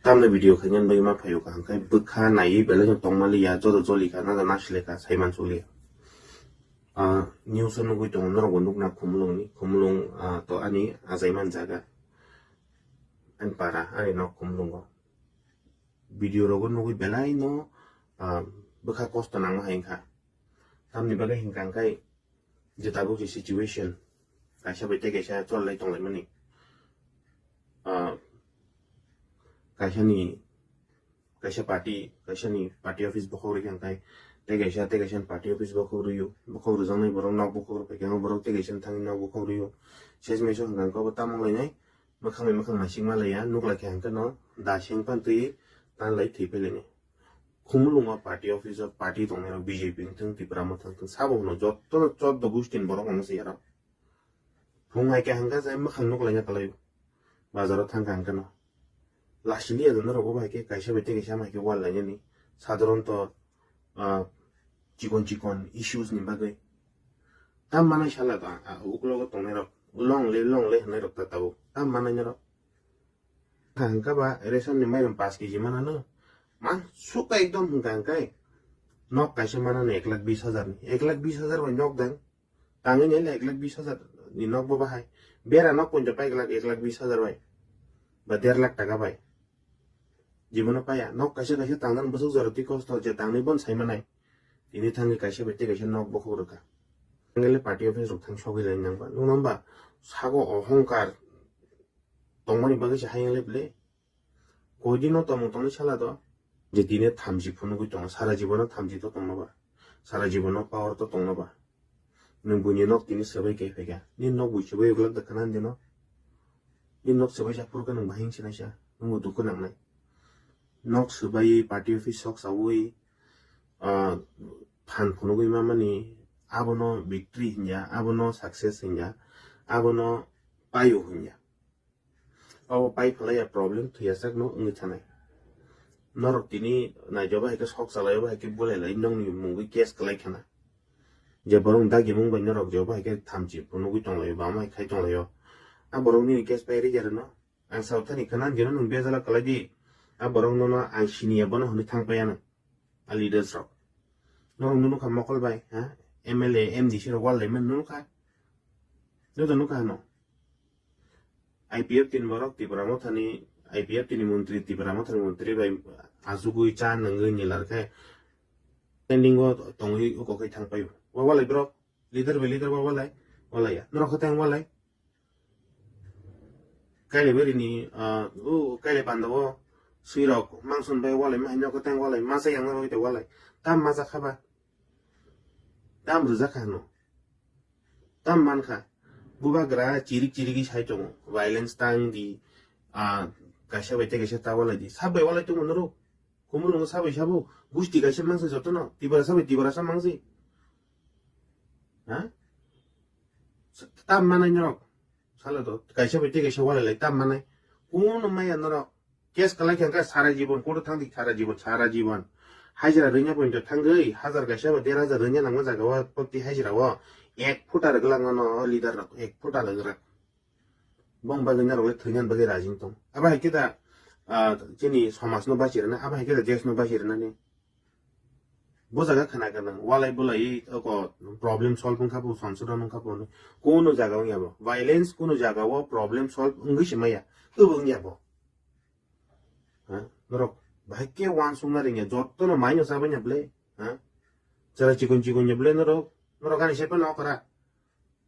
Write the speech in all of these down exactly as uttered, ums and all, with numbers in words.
Tamni video khainani bagwi ma phaio ka hwnkhe bwkha naiwi belai no tongmaliya, joto jolikha, naga nasileka, saiman suliya. Ah, news o nugwi tongo, norok bo nukna Khumulwng ni, Khumulwng, ah, to ani achaiman jaga. Ani para, ani nok Khumulwngo. Video rogo nugwi belai no, ah, bwkha kosto nangma hai wngkha. Tamni bagwi hwnkha hwnkhe je tabuk je situation, kaisa bai tei kaisa chollai tonglaimani. Ah, kaisani, kaisa party, kaisani party office bokhok rikha hwnkhe tei kaisa, tei kaisani party office bokhok rwio, bokhok rwjaknai borok nok bokhok rwphaikhe borok tei kaisani thangwi nok bokhok rwio. Sesmaiso hwnkha hwnkhe obo tamo wnglainai, mwkhang bai mwkhang naisingma laiya, nuklaikha hwnkhe no da sengpan twi tanlai thwi phailainai. Khumulwngo party office o party tongnairok B J P wngthung, Tipra Motha wngthung, sabo hwno jotono choddo gustin borok wngma se yarok. Phung hai khe hwnkha jai mwkhang nuklaina kwlaio. Bazaro thangkha hwnkhe no. Lasiliya do norok bo hai khe kaisa bai tei kaisa hai khe wal lainani. Sadharanto, ah, chikon chikon issues ni bagwi. Tam manai sala do, ah, uklogo tongnairok. Long live, long live hwnairok ta tabuk. Tam manai norok. Hwnkha ba ration ni mairum paanch kg manano. Man suka ekdom hwnkha hwnkhe. Nok kaisa manani ek lakh bis hajar ni. Ek lakh bis hajar bai nok dang. Tangwi nai le ek lakh bis hajar ni nok bo bahai. Bera nok poito pai ek lakh, ek lakh bis hajar bai. Ba der lakh taka bai. Jibono paya. Nok kaisa kaisa tangdan bwswk jora twi kosto je tangwi bon sai manai. Tini thangwi kaisa bai tei kaisa nok bokhok rwkha. Tangwi le party office rok thang sogwi lai nang ba. Nung nang ba sago ohongkar tongmani bagwi se hayung le ble. Koidino tongmung tongni sala do. Je tini thamchi phunugwi tongo, sara jibono thamchi to tongno ba. Sara jibono power to tongno ba. Nwng buini nok tini swbai khe phaikha. Nini nok bui swbai uglak da khana dino. Nini nok swbai sa phuru khe nwng bahing sinaisa. Nwngbo dukhu nangnai. Nok swbai party office sok saui, ah, phan phunugwi mamani abono victory hinya, abono success hinya, abono payo hinya. Abo pai phalaiya problem thwiyasak no wngwi thanai. Norok tini naijoba hai khe sok chalaioba hai khe bulai lai nongni mungwi case kwlai khana. Je borok dagi mung bai norok joba hai khe thamchi phunugwi tonglaio, bama hai khai tonglaio. A borok nini case pai rwya rwno. Ang sao thani khana dino nwng bejala kwlai di. A borok nono ang siniya bono hwnwi thang paiya nang. A leaders rok. Norok nunu kha mokol bai, ha? M L A, M D C rok wal lai man nunu kha. Joto nukha hano. I P F T ni borok Tipra Mothani, I P F T ni montri, Tipra Mothani montri bai achugwi cha nangwi nilar khe pending o tongwi uko khe thang paio. Wa walai bro, leader bai leader wa walai, walai ya. Norok khe tang walai. Kailai bari ni, ah, u kailai panda o sui rok mangson bai walai ma hino khe tang walai, masa yang bai walai. Tam masa khaba. Tam rwjak kha hano. Tam man kha. Bubagra chirik chirigwi sai tongo. Violence tang di, ah, kaisa bai tei kaisa ta walai di. Sab bai walai tongo norok. Khumulwngo sabai sabo. Gusti kaisa mangsi jotono. Tiprasa bai Tiprasa mangsi. Ha? Tam manai norok. Sala to. Kaisa bai tei kaisa walai lai tam manai. Kuno maya norok. Case kwlai khe hwnkhe sara jibon, court o thang di sara jibon, sara jibon. Hajira rwngya poito thangwi, hajar kaisa ba der hajar rwngya nangma jaga o, proti hajira o ek phuta rwgwlak no leader rok, ek phuta rwgwlak. Bong bagwi norok le thwinani bagwi raji wng tong. Abo hai khe da, ah, chini somaj no bachi rwna, abo hai khe da desh no bachi rwnani. Bo jaga khna gwnang, walai bulai oko problem solve wngkha bo, sansudan wngkha bo, kuno jaga wngya bo. Violence kuno jaga o problem solve wngwi se maya, obo wngya bo. Ha? Norok bahai khe uansukna rwngya, jotono maino chabanya ble, ha? Chwla chikon chikon ya ble norok, norok ani se phano okra.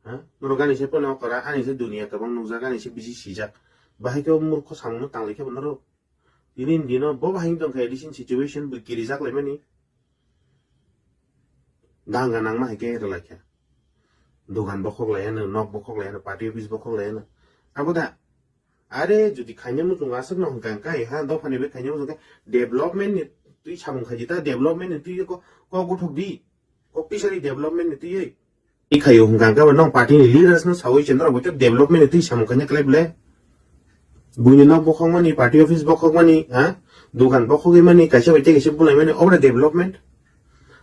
Ha? Norok ani se phano okra, ani se duniya kwbang nukjak, ani se bisi sijak. Bahai khe o murkho samungno tanglai khe bo norok. Tini ni dino bo bahai tongkha, addition situation bo kirijak laimani. Danga nangma hai khe rwlaikha. Dogan bokhok laiyano, nok bokhok laiyano, party office bokhok laiyano. Abo da. Are jodi khaina muchung aswk no hwnkha hwnkhe, ha, dophani bai khaina muchung khe development ni twi samung khaidi ta, development ni twi ko, kok guthok di. Kok tisari development ni twi. I khayo hwnkha hwnkhe abo nong party ni leaders no sawi chendra bo development ni twi samung khaina klai bole. Buini nok bokhokmani, party office bokhokmani, ha? Dogan bokhogwi mani, kaisa bai tei kaisa bulai mani, obra development.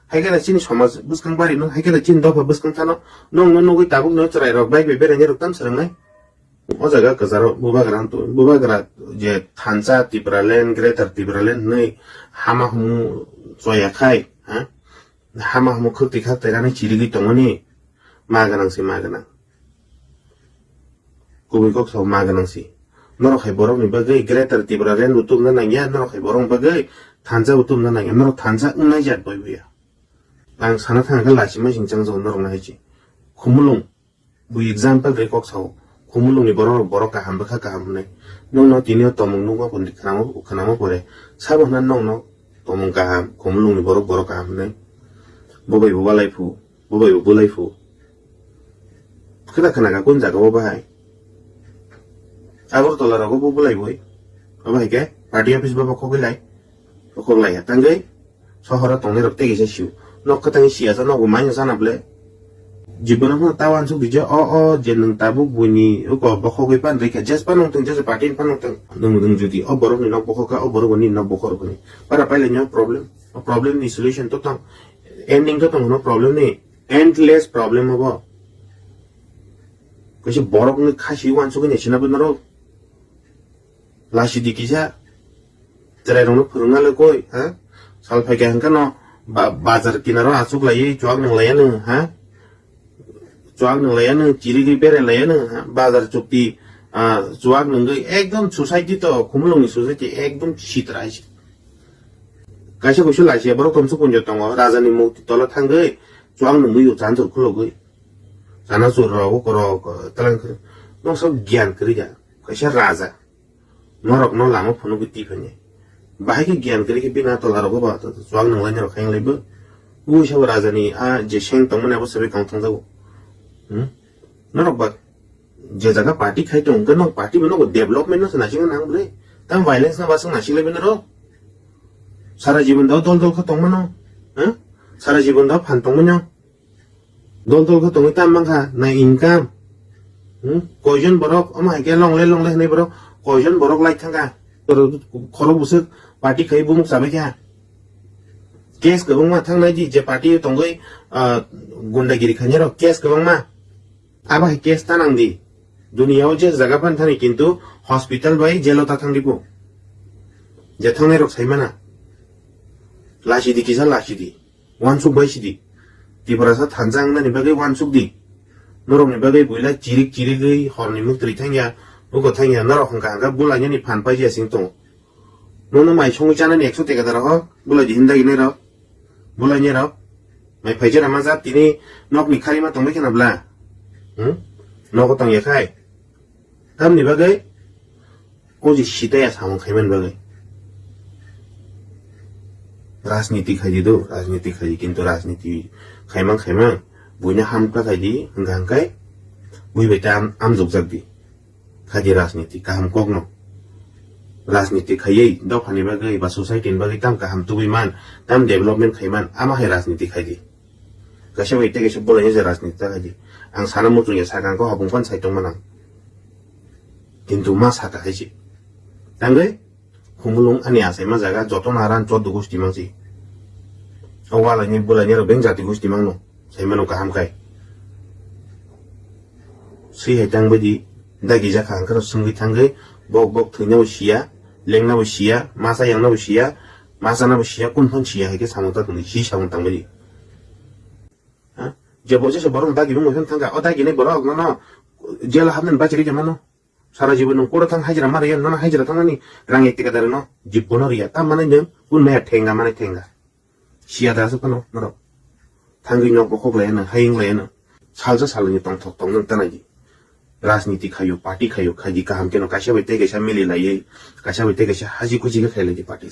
Hai khe da chini somaj bwskang bari no, hai khe da chini dopha bwskang thano, nong no nugwi tabuk no chwrai rok bai bai berai rok tam swrwngnai. O jaga kwcharo bubagra wngtwi, bubagra je thansa Tipraland, Greater Tipraland hwnwi hama humu choya khai, ha? Hama humu khwktwi khaktai rani chirigwi tongmani ma gwnang se ma gwnang. Kubui kok sao ma gwnang se. Norok hai borokni bagwi Greater Tipraland bo tubuna nangya, norok hai borokni bagwi thansa bo tubuna nangya, norok thansa wngnai jat bai buya. Ang sana thangkhe lachima sing changjago norokno hai se. Khumulwng. Bo example ri kok sao. Khumulwngni borok, borok kaham bwkha kaham hwnwi. Nwngno tini o tomung nukma pore, khwnama, khwnama pore. Sabo hwnna nwngno tomung kaham, Khumulwngni borok, borok kaham hwnwi. Bo bai bo balai phu, bo bai bo bulai phu. Khwna khwna kha kun jaga o bahai. Agartala rogo bo bulai boi. Abo hai khe party office bo bokhok lai. Bokhok lai ya tangwi. Sohoro tongnai rok tei kaisa sio. Nok kwtangwi siya sa, nok bo manya sana ble. Jibono hwnna ta uansuk di je, o, o, je nwng tabuk buini uko bokhogwi pan rikha, jes pan wngtong, jes party ni pan wngtong. Nwng, nwng jodi o borok ni nok bokhok kha, o borok ni nok bokhok rwkha ni. Para pailai ni o problem. O problem ni solution to tong. Ending to tong no problem ni. Endless problem obo. Kaisa borok ni khasi uansuk ni sina bo norok. Lasi di kisa. Chwrairokno phwrwngna le koi, ha? Sal phaikha hwnkhe no ba-, bazar kinaro achuk laiwi chuak nung laiya nung, ha? Chuak nung laiya nung, chirigwi berai laiya nung, ha? Bazar chukti, ah, chuak nungwi ekdom society to, Khumulwngni society ekdom sitra hai se. Kaisa kuisu lachiya borok tomsuk punjo tongo, rajani mukti tolo thangwi chuak nungwi o chanjor khulogwi. Chana chwrwrok, ukorok, talangkhwrwi. Noksa giyan kwrwi ya, kaisa raja. Norokno lama phunugwi twi phainai. Bahai khe giyan kwrwi khe bini a tola rogo ba chuak nunglainai rok khainglaibo. Ui sabo rajani a je seng tongmani abo sabai kang thangjago. Hmm? Norok ba je jaga party khai tong hwnkhe nok party bo nogo development no se naisingna nang bwle. Tamo violence no ba swng naising laibo norok. Sara jibon dao dol dol khe tongmano. Hmm? Sara jibon dao phan tongmano. Dol dol khe tongwi tam mankha, na income. Hmm? Koijon borok, omo hai khe longle longle hwnwi borok, koijon borok lai thangkha. Khorok bwswk party khai bumuk chabai kha. Case kwbangma thangnai di, je party tongwi, ah, gundagiri khainai rok case kwbangma. Abo hai case ta nang di. Duniya o je jaga pan thani kintu hospital bai jail o ta thang di bo. Je thangnai rok sai mana. Lasi di kisa lasi di. Uansuk bai sidi. Tiprasa thansa wngnani bagwi uansuk di. Norokni bagwi buila chirik chirigwi horni muktri thangya, buko thangya, norok hwnkha hwnkha bulainani phan paijya sing tongo. Nono mai songwi chanani ekso teka dara ho, bulai di hindagini rok, bulaini rok. Mai phaijana ma jat tini nokni kharima tongwi kheno bla. Hmm? Nogo tongya khai. Tamni bagwi o je sitaya samung khaimani bagwi. Rajniti khaidi do, rajniti khaidi, kintu rajniti khaimang khaimang, buino hamkha khaidi, hwnkha hwnkhe bui bai ta am-, amjokjak di. Khaidi rajniti, kaham kokno. Rajniti khaiwi dophani bagwi ba society ni bagwi tam kaham tubui man, tam development khaiman, ama hai rajniti khaidi. Kaisa bai tei kaisa bolai je rajniti ta khaidi. Ang sana muchung ya sakang ko habung pan sai tongma nang. Kintu ma saka hai se. Tangwi Khumulwng ani achaima jaga joto naran choddo gusti mangsi. O walaini bulaini rok beng jati gusti mangno. Saimano kaham khai. Swi hai tang badi dagi jakha hwnkhe rok swngwi thangwi bok bok thwinabo siya, lengnabo siya, masa yangnabo siya, masa nabo siya, kun phano siya hai khe samung ta tongdi, si samung tang badi. Ha? Je bo jesa borok dagi bumung phano thangkha, o dagi nai borok nono jail o hapnani bachari khe mano. Sara jibon nwng koro thang hajira ma riya, nono hajira thangnani rang ek teka da rwno, jibon no riya, tam manai nwng kun maya thenga manai thenga. Siya da aswk phano norok. Thangwi nok bokhok laiya nwng, hayung laiya nwng. Salsa salni tongthok tong nwng tanai di. Rajniti khaio, party khaio, khaidi kaham kheno kaisa bai tei kaisa mili laiwi, kaisa bai tei kaisa haji khuji khe khailai di party.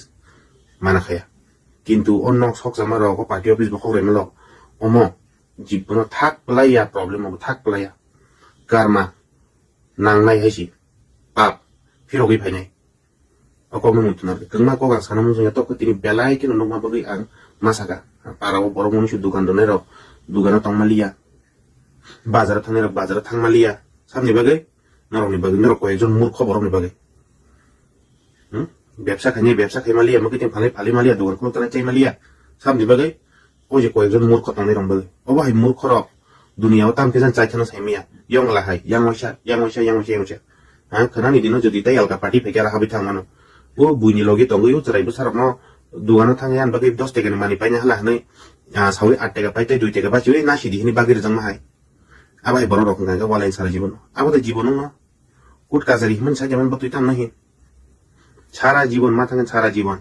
Mana khaya. Kintu o nok sokchama rok, o party office bokhok rwima lok. Omo, jibon no thak plai ya, problem obo thak plai ya. Karma, nangnai hai si. Pap, phirogwi phainai. O kokno muchungna kwbangma kok ang sana muchungya, tokhe tini belai kheno nukma bagwi ang ma saka. Para o borok mungsu dukan donai rok, dukano tongma liya. Bazaro thangnai rok bazaro thangma liya. Sabni bagwi, norokni bagwi, norok koyekjon murkho borokni bagwi. Hmm? Bebsa khainai bebsa khaima liya, mwkhitwng phalwi phalwi ma liya, dukan khuluk tanai chaima liya. Sabni bagwi, o je koyekjon murkho tongnai rok bagwi. Obo hai murkho rok, duniya o tam khe jan chai kheno saimaya. Yong la hai, yang waisa, yang waisa, yang waisa, yang waisa. Ha, khwnani dino jodi tei alka party phaikhe aro habwi thang mano. O buini logi tongwi o chwrai bwsarokno dugano thangwi ani bagwi dos tekani manwi paina hala hwnwi, ah, sawi at teka pai tei dui teka bachiwi na sidi hwnwi bagwi rwjakma hai. Abo hai borok rok hwnkha khe walai sara jibon. Abo de jibon wngno. Kut kachari himani sakya man bwtwi tamo nahi. Sara jibon ma thangin sara jibon.